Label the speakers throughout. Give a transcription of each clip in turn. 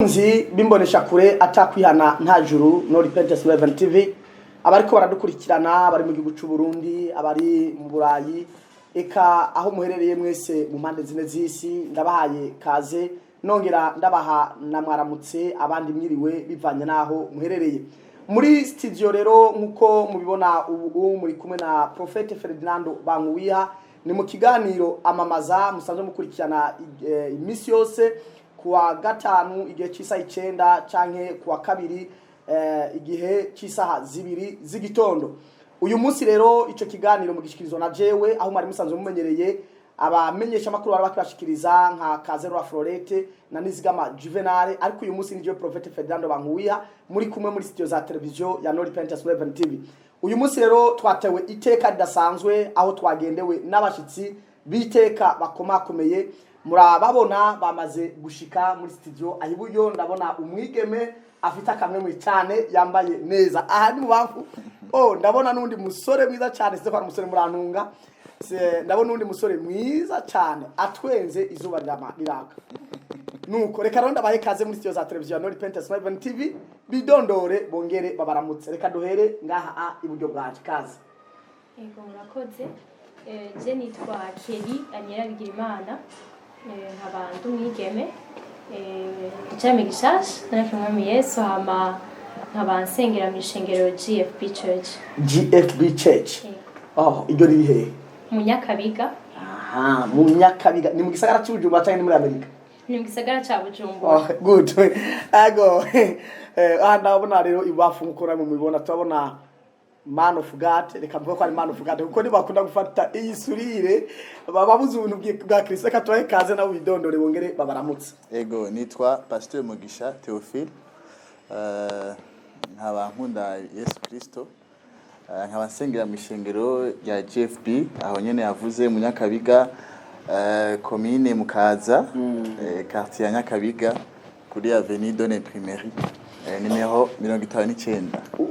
Speaker 1: Abakunzi b'imbonesha kure atakwihana nta juru, No Repentance Eleven TV, abariko baradukurikirana bari mu gihugu c'u Burundi, abari mu Burayi, eka aho muherereye mwese mu mpande zine z'isi, ndabahaye kaze, nongera ndabaha na mwaramutse, abandi mwiriwe, bivanye n'aho muherereye. Muri studio rero, nk'uko mubibona ubu, muri kumwe na Prophète Ferdinando Bankuwiha. Ni mu kiganiro Amamaza musanzwe mukurikirana iminsi yose kuwa gatanu igihe cy'isaha 9, canke kuwa kabiri igihe cy'isaha 2 z'igitondo. Uyu munsi rero ico kiganiro mugishikirizwa na jewe, aho mwari musanzwe mumenyereye abamenyesha makuru bari bakibashikiriza nka Kazero Florete na Nizigama Juvenal, ariko uyu munsi ni jewe Prophète Ferdinando Bankuwiha muri kumwe muri studio za televiziyo ya No Repentance Eleven TV. Uyu munsi rero twatewe iteka ridasanzwe, aho twagendewe n'abashitsi b'iteka bakomakomeye. Murababona bamaze gushika muri studio. Aho iburyo ndabona umwigeme afite akamwemwe cyane, yambaye neza. Aha ni mubamfu. Oh, ndabona n'undi musore mwiza cyane, size ko ari umusore, murantunga. Ndabona n'undi musore mwiza cyane atwenze, izuba riraka. Nuko reka rero ndabahe kaze muri studio za televiziyo ya No Repentance Eleven TV, bidondore bongere babaramutse. Reka duhere ngaha iburyo bwanje. Kaze.
Speaker 2: Yego, murakoze. Je nitwa Kelly Aniela Bigirimana, nkaba ndi umwigeme icami gishasha nariko Umwami Yesu, hama nkaba nsengera mu ishengero GFB Church.
Speaker 1: GFB Church?
Speaker 2: Yego.
Speaker 1: Oh, iryo riri hehe?
Speaker 2: Mu Nyakabiga.
Speaker 1: Aha mu Nyakabiga ni mu gisagara cy'Ubujumbura cyangwa ni muri Amerika?
Speaker 2: Ni mu gisagara ca Bujumbura.
Speaker 1: Oh, good. Ego. Aha ndabona rero ibafu, nkuko namwe mubibona, turabona man of God. Reka mvuge ko ari man of God kuko ntibakunda gufata iyi surire, baba babuze ubuntu bwa Kristo. Reka tubahe kaze nabo bidondore bongere babaramutse.
Speaker 3: Ego, nitwa Pasteur Mugisha Theophile, nkaba nkunda Yesu Kristo, nkaba nsengera mu ishengero rya GFB aho nyene yavuze mu Nyakabiga, commune Mukaza, quartier ya Nyakabiga, kuri avenue de l'Imprimerie, numéro 59.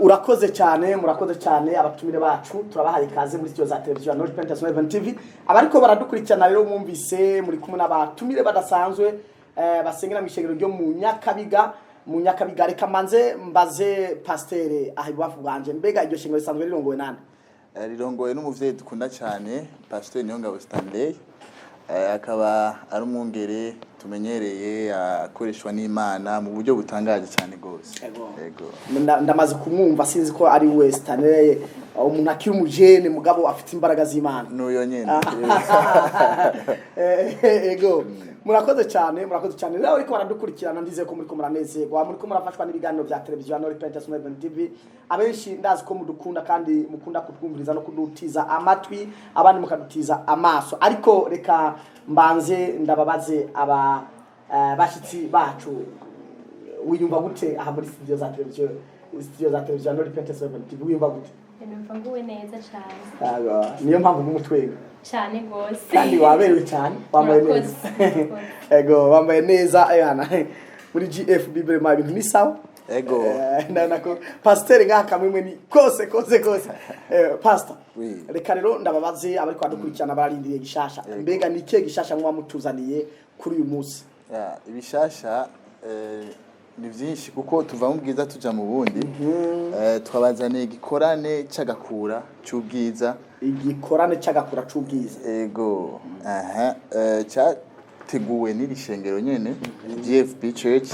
Speaker 1: Urakoze cyane, murakoze cyane abatumire bacu. Turabahaye ikaze muri studio za televiziyo ya North Penthouse 11 TV. Abariko baradukurikirana rero, mwumvise muri kumwe n'abatumire badasanzwe, basengera mu ishengero ryo mu Nyakabiga, mu Nyakabiga. Reka manze mbaze pasteur aha ibubafu bwanje, mbega iryo shengero risanzwe rirongowe nande?
Speaker 3: Rirongowe n'umuvyeyi dukunda cyane, Pasteur Niyongabo Stanley, akaba ari umwungere tumenyereye, akoreshwa n'Imana mu buryo butangaje cyane rwose.
Speaker 1: Ego.
Speaker 3: Ego.
Speaker 1: Ndamaze kumwumva, sinzi ko ari we Stanley, umuntu akiri umujene mugabo afite imbaraga z'Imana.
Speaker 3: N'uyo nyene.
Speaker 1: Ego, murakoze cyane, murakoze cyane. Rero ariko baradukurikirana, ndizeye ko muriko muranezerwa, muriko murafashwa n'ibiganiro bya televiziyo ya No Repentance Movement TV. Abenshi ndazi ko mudukunda kandi mukunda kutwumviriza no kudutiza amatwi, abandi mukadutiza amaso. Ariko reka mbanze ndababaze aba bashitsi bacu, wiyumva gute aha muri studio za televiziyo ya No Repentance Movement TV? Wiyumva gute?
Speaker 2: Numva nguwe neza cyane.
Speaker 1: Yego, niyo mpamvu ngumutwenga.
Speaker 2: Cyane rwose.
Speaker 1: Kandi waberewe cyane, wambaye neza.
Speaker 2: Murakoze, murakoze.
Speaker 1: Ego, wambaye neza. Ayana muri GFB vraiment ibintu ni sawa.
Speaker 3: Ego.
Speaker 1: Nako pasteur ngaha kamwe ni kose kose kose. Pastor,
Speaker 3: Oui.
Speaker 1: reka rero ndababaze, abariko badukurikirana bararindiriye gishasha. Mbega ni ikihe gishasha muba mutuzaniye kuri uyu munsi?
Speaker 3: Ya, ibishasha ni byinshi kuko tuva mu bwiza tuja mu bundi. Twabazaniye igikorane c'agakura c'ubwiza.
Speaker 1: Igikorane c'agakura c'ubwiza.
Speaker 3: Ego, aha, cyateguwe n'iri shengero nyene GFB Church.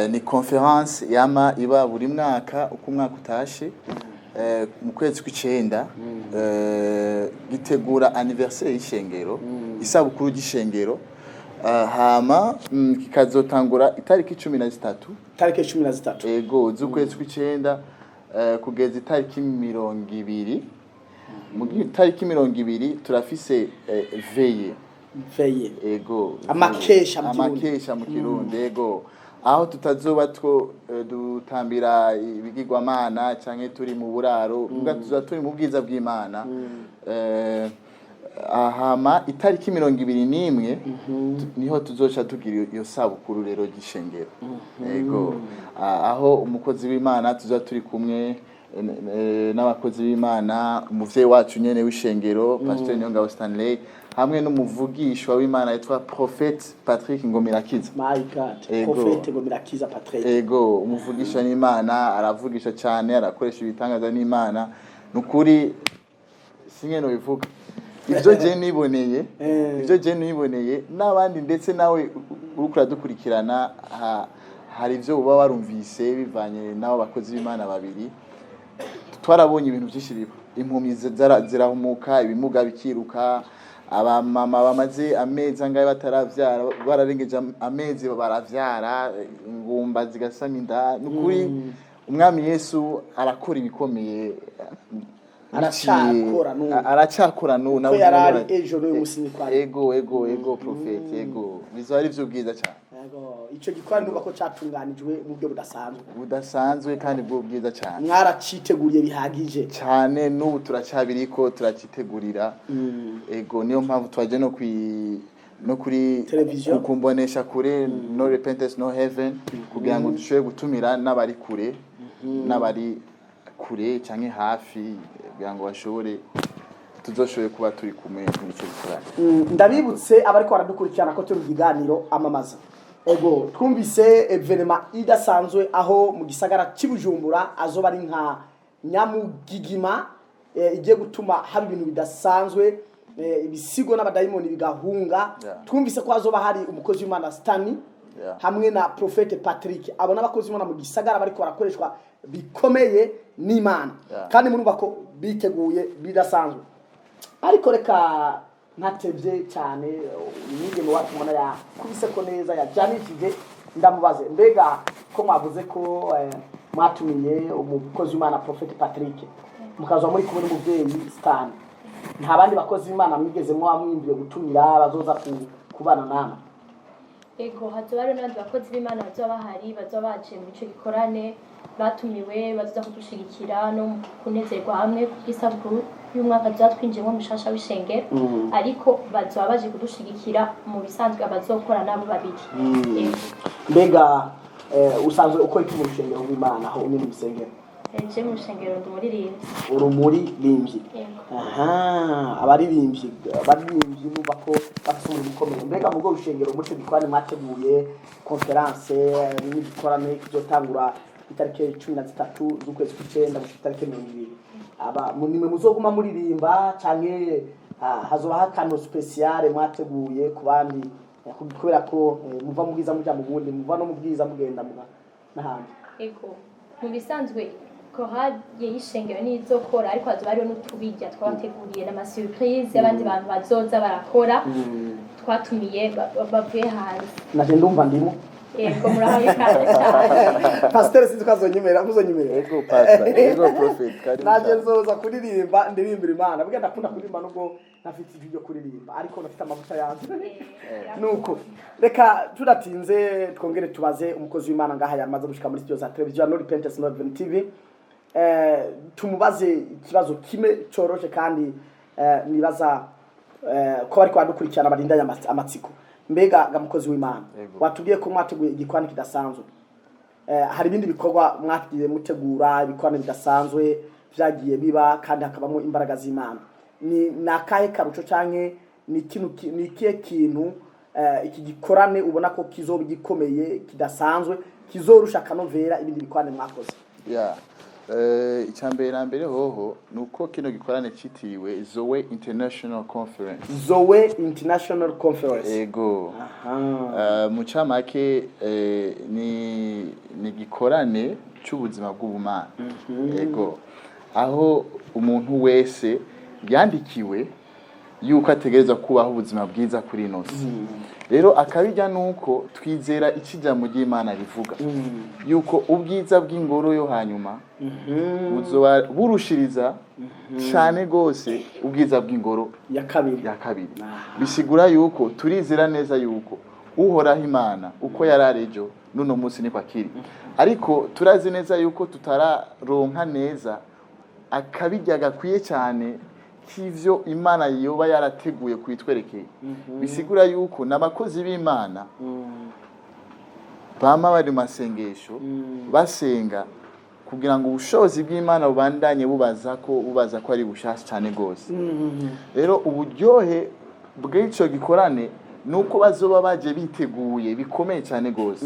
Speaker 3: Ni conférence yama iba buri mwaka uko umwaka utashe, mu kwezi kw'icenda, gitegura anniversaire y'ishengero, isabukuru ry'ishengero. Hama kikazotangura itariki 13.
Speaker 1: Tariki 13.
Speaker 3: Ego, z'ukwezi kw'icenda, kugeza itariki 20. Mu itariki 20 turafise veillée.
Speaker 1: Veillée.
Speaker 3: Ego.
Speaker 1: Amakesha mu Kirundi.
Speaker 3: Amakesha mu Kirundi, ego, aho tutazoba two dutambira ibigirwamana canke turi mu buraro, mbwa tuzoba turi mu bwiza bw'Imana. Hama itariki 21 niho tuzoca tugira iyo sabukuru rero ry'ishengero. Ego. Aho umukozi w'Imana tuzoba turi kumwe. n'abakozi b'Imana, umuvyeyi wacu nyene w'ishengero, Pasteur Niyongabo Stanley, hamwe n'umuvugishwa w'Imana yitwa Prophet Patrick Ngomirakiza.
Speaker 1: My God.
Speaker 3: Ego.
Speaker 1: Prophète Ngomirakiza Patrick.
Speaker 3: Ego, umuvugisha n'Imana, aravugisha cyane, arakoresha ibitangaza n'Imana. Nukuri singe no bivuga ivyo je niboneye, ivyo je niboneye n'abandi, ndetse nawe uriko uradukurikirana, hari ivyo uba warumvise bivanye n'abo bakozi b'Imana babiri. Twarabonye ibintu byinshi biba, impumyi zirahumuka, ibimuga bikiruka, abamama bamaze amezi angahe bataravyara, bararengeje amezi baravyara, ingumba zigasama inda. Nukuri Umwami Yesu arakora ibikomeye.
Speaker 1: Aracakora n'ubu.
Speaker 3: Aracakora n'ubu.
Speaker 1: Ko
Speaker 3: Nawe
Speaker 1: yari ari ejo n'uyu munsi niko ari.
Speaker 3: Ego, prophète, ego, bizoba ari vy'ubwiza cyane.
Speaker 1: Yego, ico gikorwa ndumva ko catunganijwe mu buryo budasanzwe.
Speaker 3: Budasanzwe kandi bw'ubwiza cyane.
Speaker 1: Mwaraciteguriye bihagije?
Speaker 3: Cyane, n'ubu turacyabiriko turacitegurira. Ego, niyo mpamvu twaje no kuri
Speaker 1: Television.
Speaker 3: Kumbonesha kure No Repentance No Heaven, kugira ngo dushobore gutumira n'abari kure canke hafi, kugira ngo bashobore tuzoshobore kuba turi kumwe muri ico gikorane.
Speaker 1: Ndabibutse abariko baradukurikirana ko turi mu kiganiro amamaza. Ego, twumvise événement idasanzwe aho mu gisagara cy'i Bujumbura azoba ari nka nyamugigima, igiye gutuma haba ibintu bidasanzwe, ibisigo n'abadayimoni bigahunga. Twumvise ko hazoba hari umukozi w'Imana Stani hamwe na Prophète Patrick. Abo n'abakozi b'Imana mu gisagara bariko barakoreshwa bikomeye n'Imana. Kandi murumva ko biteguye bidasanzwe. Ariko reka ntatevye cyane, umwigeme wacu mbona yakubise ko neza, yajanishije, ndamubaze: mbega ko mwavuze ko mwatumiye umukozi w'Imana Prophet Patrick, mukaza muri kumwe n'umuvyeyi Stan, nta bandi bakozi b'Imana mwigeze muba mwiyumviye gutumira bazoza kubana namwe?
Speaker 2: Ego, hazoba hariho n'abandi bakozi b'Imana bazoba bahari, bazoba baje muri ico gikorane, batumiwe, bazoza kudushigikira no kunezerwa hamwe kubw'isabukuru y'umwaka tuzoba twinjiyemwo mushasha w'ishengero. Ariko bazoba baje kudushigikira mu bisanzwe, abazokora nabo babiri. Ego.
Speaker 1: Mbega usanzwe ukora iki mu rushengero rw'Imana aho uri mu rusengero?
Speaker 2: Je mu rushengero ndi umuririmbyi.
Speaker 1: Uri umuririmbyi?
Speaker 2: Ego.
Speaker 1: Aha, abaririmbyi numva ko bafite umurimo ukomeye. Mbega mu rwo rushengero, muri icyo gikorane mwateguye, conférence n'igikorane kizotangura itariki 13 z'ukwezi kw'icenda gushika itariki 20, aba nimwe muzoguma muririmba, canke hazobaho akantu spécial mwateguye ku bandi, kubera ko muva mu bwiza muja mu bundi, muva no mu bwiza mugenda n'ahandi?
Speaker 2: Ego, mu bisanzwe chorale y'ishengero niyo izokora, ariko hazoba hariho n'utubirya twabateguriye n'ama surprise y'abandi bantu bazoza barakora, twatumiye bavuye hanze.
Speaker 1: Naje ndumva ndimo.
Speaker 2: Ego, murahawe ikaze cyane.
Speaker 1: Pasiteri, sinzi ko azonyemerera, muzonyemerera?
Speaker 3: Ego pastor, ego prophet, karibu
Speaker 1: Naje
Speaker 3: cyane.
Speaker 1: nzoza kuririmba, ndirimbira Imana. Burya ndakunda kuririmba nubwo ntafite ijwi ryo kuririmba, ariko ndafite amavuta yanjye. Nuko reka tudatinze twongere tubaze umukozi w'Imana ngaha yamaze gushika muri studio za televiziyo No Repentance No Heaven TV. Tumubaze ikibazo kimwe coroshe kandi nibaza ko bariko badukurikirana barindanye amatsiko. Mbega ga mukozi w'Imana,
Speaker 3: Yego.
Speaker 1: watubwiye ko mwateguye igikorane kidasanzwe. Hari ibindi bikorwa mwagiye mutegura, ibikorane bidasanzwe vyagiye biba kandi hakabamo imbaraga z'Imana. Ni akahe karuco canke ni ikihe kintu iki gikorane ubona ko kizoba gikomeye kidasanzwe, kizorusha akanovera ibindi bikorane mwakoze?
Speaker 3: Yeah. Icya mbere na mbere hoho ni uko kino gikorane citiriwe Zoe International Conference.
Speaker 1: Zoe International Conference.
Speaker 3: Ego.
Speaker 1: Aha.
Speaker 3: Mu camake, ni gikorane c'ubuzima bw'ubumana. Ego. Aho umuntu wese yandikiwe yuko ategerezwa kubaho ubuzima bwiza kuri ino si. Rero akabijya nuko twizera ikijambo ry'Imana rivuga yuko ubwiza bw'ingoro yo hanyuma buzoba burushiriza cyane rwose ubwiza bw'ingoro
Speaker 1: ya kabiri.
Speaker 3: Ya kabiri.
Speaker 1: Aha.
Speaker 3: Bisigura yuko turizera neza yuko Uhoraho Imana uko yari ari ejo, n'uno munsi niko akiri, ariko turazi neza yuko tutararonka neza akabirya gakwiye cyane k'ivyo Imana yoba yarateguye kubitwerekeye. Bisigura yuko n'abakozi b'Imana bama bari mu masengesho, basenga kugira Kugira ngo ubushobozi bw'Imana bubandanye bubaza ko ari bushasha cyane gose. Rero uburyohe bw'ico gikorane nuko bazoba baje biteguye bikomeye cyane gose.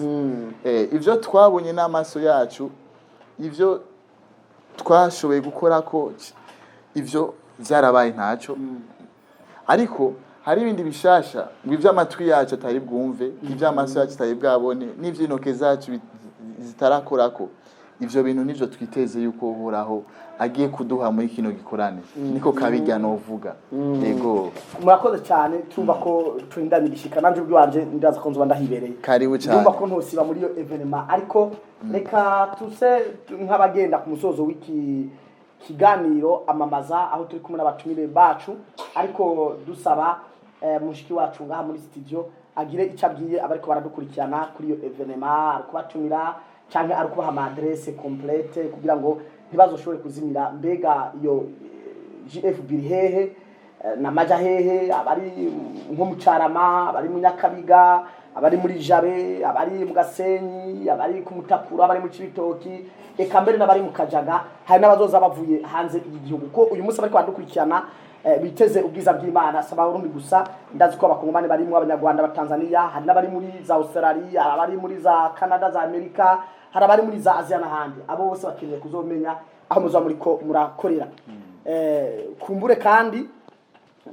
Speaker 3: Ivyo twabonye n'amaso yacu, ivyo twashoboye gukora, ko ivyo vyarabaye ntaco, ariko hari ibindi bishasha ngo ivy'amatwi yacu atari bwumve, ivy'amaso yacu atari bwabone, n'ivy'intoke zacu zitarakorako. Ivyo bintu nivyo twiteze yuko Uhoraho agiye kuduha muri kino gikorane. Niko kabirya novuga, yego.
Speaker 1: Murakoze cyane. Tumva ko turindanye igishika, nanje ubwanje ndaza ko nzoba ndahibereye.
Speaker 3: Karibu cyane.
Speaker 1: Ndumva ko ntosiba muri iyo événement, ariko reka tuse nk'abagenda ku musozo w'iki kiganiro amamaza, aho turi kumwe n'abatumire bacu, ariko dusaba mushiki wacu ngaha muri studio agire icyo abwiye abariko baradukurikirana kuri iyo événement, ari kubatumira canke ari kubaha ama adresse complète kugira ngo ntibazoshobore kuzimira. Mbega iyo GFB iri hehe? Namaja hehe? Abari nko mu Carama, abari mu Nyakabiga, abari muri Jabe, abari mu Gasenyi, abari ku Mutakura, abari mu Cibitoki, eka mbere n'abari mu Kajaga, hari n'abazoza bavuye hanze y'igihugu, ko uyu munsi bariko baradukurikirana biteze ubwiza bw'Imana. Saba Abarundi gusa, ndazi ko Abakongomani barimwo, Abanyarwanda, Abatanzania, hari n'abari muri za Australia, hari abari muri za Canada, za Amerika, hari abari muri za Asia n'ahandi. Abo bose bakeneye kuzomenya aho muzoba muriko murakorera. Kumbure kandi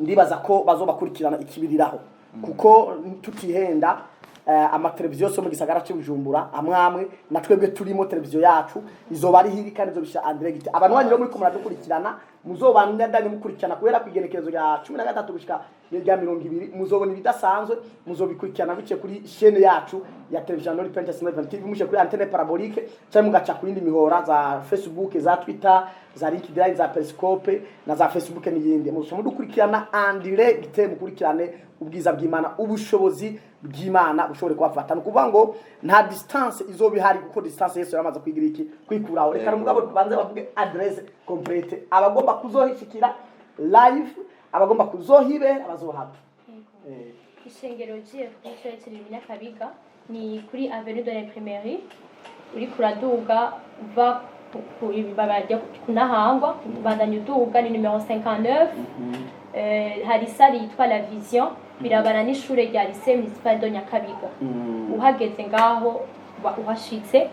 Speaker 1: ndibaza ko bazobakurikirana ikibiriraho, kuko tutihenda, amateleviziyo yose yo mu gisagara cy'Bujumbura amwe amwe na twebwe turimo, televiziyo yacu izoba ari hiri kandi izobisha en direct. Abantu rero muriko muradukurikirana, muzobandanye mukurikirana kubera ku igenekerezo rya 13 gushika rya 20, muzobona ibidasanzwe. Muzobikurikirana biciye kuri chaîne yacu ya televiziyo No Repentance Never TV, muciye kuri antenne parabolique cyangwa mugaca ku yindi mihora za Facebook, za Twitter, za LinkedIn, za Periscope na za Facebook n'iyindi. Muzoca mudukurikirana en direct, mukurikirane ubwiza bw'Imana, ubushobozi bw'Imana bushobore kubafata. Ni ukuvuga ngo nta distance izoba ihari, kuko distance Yesu yaramaze kwigira iki? Kwikuraho. Reka mugabo tubanze bavuge adresse complète, abagomba kuzohishikira live, abagomba kuzohibera, abazohava.
Speaker 2: Ishengero GFB Church riri mu Nyakabiga, ni kuri avenue de l'Imprimerie, uriko uraduga uva ku ibarabara ryo kunahangwa, ubandanya uduga, ni numéro 59. Hari salle yitwa La Vision, birabana n'ishure rya lycée municipal de Nyakabiga. Uhageze ngaho, uba uhashitse,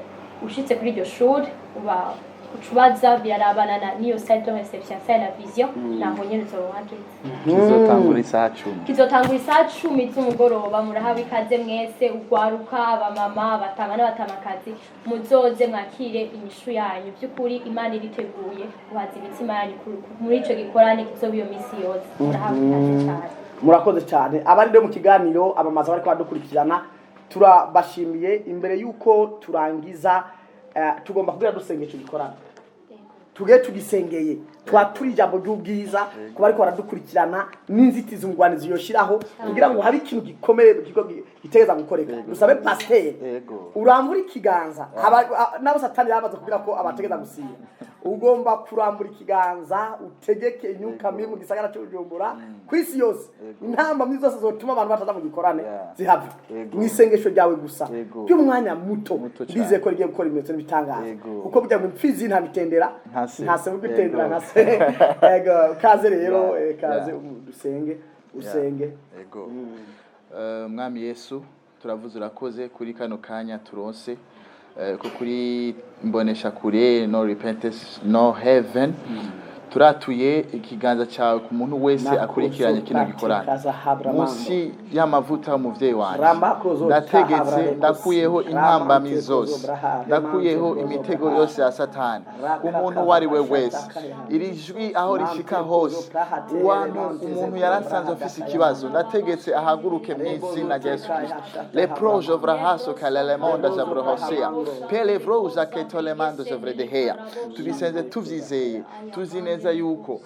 Speaker 2: ushitse kuri iryo shuri, uba ucubaza, birarabana n'iyo salle de réception, salle La Vision, naho nyene uzoba uhageze.
Speaker 3: Kizotangura isaha 10.
Speaker 2: Kizotangura isaha 10 z'umugoroba. Murahawe ikaze mwese, ugwaruka, abamama, abatama n'abatamakazi, muzoze mwakire inyishu yanyu. By'ukuri Imana iriteguye guhaza imitima yanyu muri ico gikorane kizoba iyo misi yose. Murahawe ikaze cyane.
Speaker 1: Murakoze cyane. Abari rero mu kiganiro abamaza bariko badukurikirana, turabashimiye. Imbere y'uko turangiza, tugomba kugira dusenge ico gikorana, tuge tugisengeye, twatura ijambo ry'ubwiza kuba ariko baradukurikirana n'inzitizi umugwanizi yoshiraho kugira ngo habe ikintu gikomeye gitegereza gukoreka. Dusabe pasiteri urambura ikiganza. N'abo Satani yamaze kubwira ko abategeza gusiba, ugomba kurambura ikiganza utegeke imyuka mibi mu gisagara cy'Ubujumbura, ku isi yose, intambamyi zose zotuma abantu bataza mu gikorane zihave mu isengesho ryawe gusa ry'umwanya muto.
Speaker 3: Muto cyane.
Speaker 1: Ndizeye ko rigiye gukora ibimenyetso n'ibitangaza, kuko burya ngo imfizi nta mitendera,
Speaker 3: Nta se.
Speaker 1: nta se itendera, nka se. Yego, kaze rero, kaze dusenge, usenge.
Speaker 3: Yego. Mwami Yesu, turavuze urakoze kuri kano kanya turonse ko kuri imbonesha kure No Repentance No Heaven. Turatuye ikiganza cyawe ku muntu wese akurikiranye kino gikorane munsi y'amavuta y'umuvyeyi wanje. Ndategetse, ndakuyeho intambamyi zose, ndakuyeho imitego yose ya Satani ku muntu uwo ari we wese. Iri jwi aho rishika hose, uwantu umuntu yarasanzwe afise ikibazo, ndategetse ahaguruke mu izina rya Yesu Kristo. Leprojo vrahaso kalelemonda javrohosea pelevroja ketolemando javredehea. Tubisenze tuvyizeye, tuzi neza yuko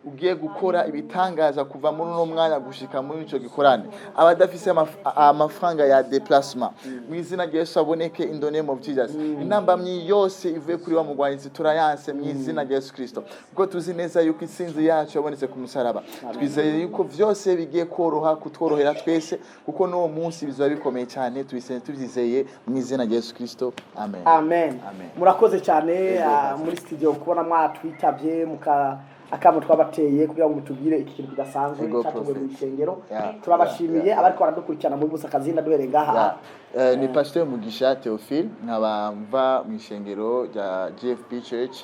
Speaker 3: ugiye gukora ibitangaza kuva muri uno mwanya gushika muri ico gikorane. Abadafise amafaranga ya déplacement, mu izina rya Yesu aboneke, in the name of Jesus. Intambamyi yose ivuye kuri wa mugwanizi turayanse mu izina rya Yesu Kristo, kuko tuzi neza yuko intsinzi yacu yabonetse ku musaraba. Twizeye yuko vyose bigiye koroha, kutworohera twese, kuko n'uwo munsi bizoba bikomeye cyane. Tubisenze tubyizeye mu izina rya Yesu Kristo, amen.
Speaker 1: Amen.
Speaker 3: Amen.
Speaker 1: Murakoze cyane muri studio kubona mwatwitabye muka akamo twabateye kugira ngo mutubwire iki kintu kidasanzwe
Speaker 3: Ego,
Speaker 1: cyateguwe mu
Speaker 3: Prophet.
Speaker 1: ishengero. Turabashimiye. Abariko baradukurikirana muri busa kazinda duhereye ngaha.
Speaker 3: Yeah. Ni Pasteur Mugisha Theophile, nkaba mva mu ishengero rya GFP Church,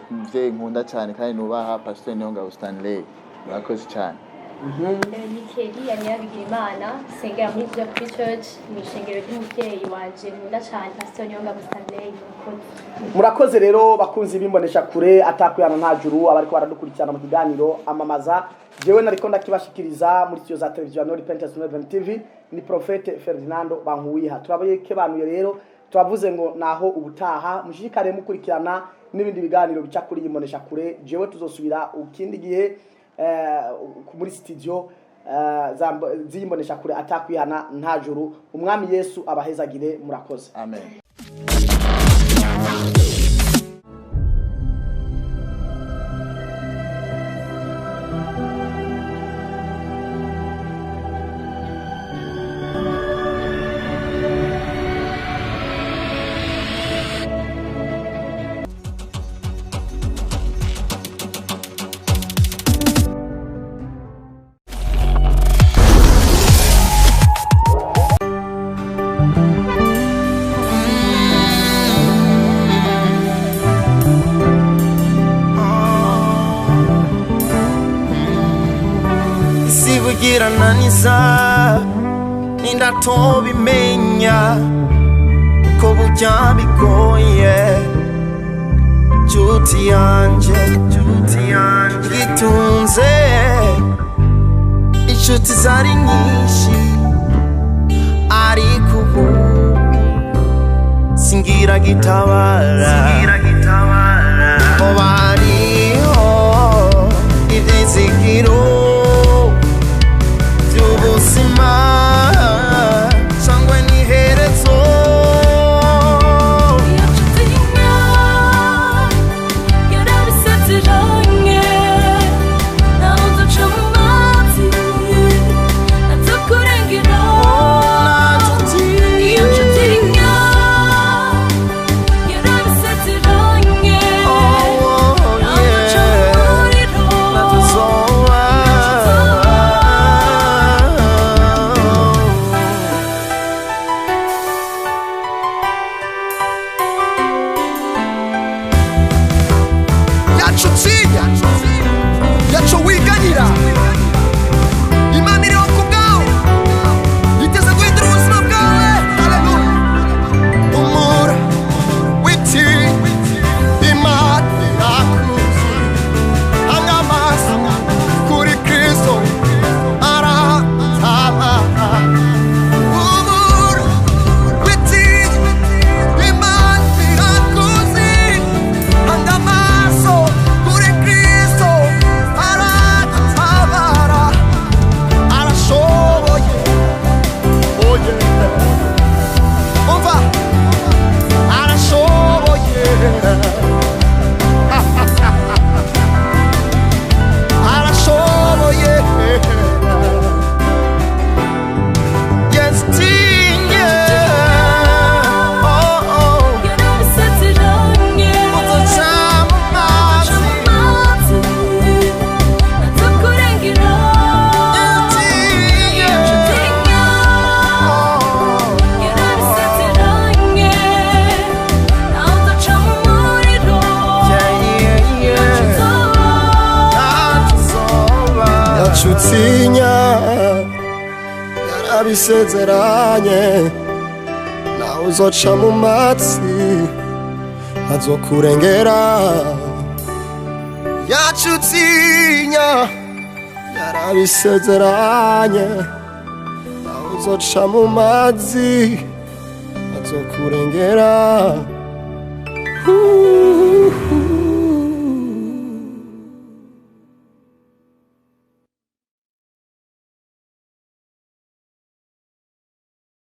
Speaker 3: ku muvyeyi nkunda cyane kandi nubaha, Pasteur Niyongabo Stanley. Murakoze cyane.
Speaker 2: Ni Kelly Aniela Bigirimana, nsengera muri GFP Church mu ishengero ry'umuvyeyi wanje nkunda cane, Pastor Niyongabo Stanley. Murakoze.
Speaker 1: Murakoze rero, bakunzi bimbonesha kure atakwihana nta juru, abariko baradukurikirana mu kiganiro Amamaza. Jewe nariko ndakibashikiriza muri studio za televiziyo ya No Repentance No Heaven TV ni Prophète Ferdinando Bankuwiha. Turabekebanuye rero, turavuze ngo naho ubutaha mushishikare mukurikirana n'ibindi biganiro bica kuri iyi mbonesha kure. Jewe tuzosubira ukindi gihe muri studio z'iyi mbonesha kure atakwihana nta juru. Umwami Yesu abahezagire. Murakoze.
Speaker 3: Amen.
Speaker 4: Isibugirananiza nindatobimenya ko burya bigoye, nshuti yanje, nshuti yanje gitunze inshuti zari nyinshi, ariko ubu singira gitabara. Ko bariho ibyizigiro by'ubuzima cyangwa n'iherezo.
Speaker 5: Iyo nshuti yarabisezeranye, nawe uduca mu mazi atakurengera. Iyo nshuti yarabisezeranye, nawe uduca mu muriro.
Speaker 4: Natuzoba.
Speaker 6: Yacu utinya, yacu wiganyira, Imana iriho ku bwawe, yiteze guhindura ubuzima bwawe. Haleluya. Humura, witinya, Imana irakuzi. Hamwe amaso kuri Kristo, aratabara. Humura, witinya, Imana irakuzi. Hanga amaso kuri Kristo, aradutabara, arashoboye. Oh yeah. Umva, arashoboye, arashoboye.
Speaker 4: Yes, tinye. Oh, oh.
Speaker 5: Yarabisezeranye,
Speaker 4: Uduca mu
Speaker 5: uduca
Speaker 4: mazi.
Speaker 5: mu mazi atakurengera.
Speaker 4: Tinye.
Speaker 5: Iyo nshuti yarabisezeranye, nawe udaca mu muriro.
Speaker 4: Yeah, yeah, yeah. Natuzoba.
Speaker 6: Yacutinya yarabisezeranye, nawe uzoca mu matsi azokurengera. Yacutinya yarabisezeranye, nawe uzoca mu mazi azokurengera. Ooh.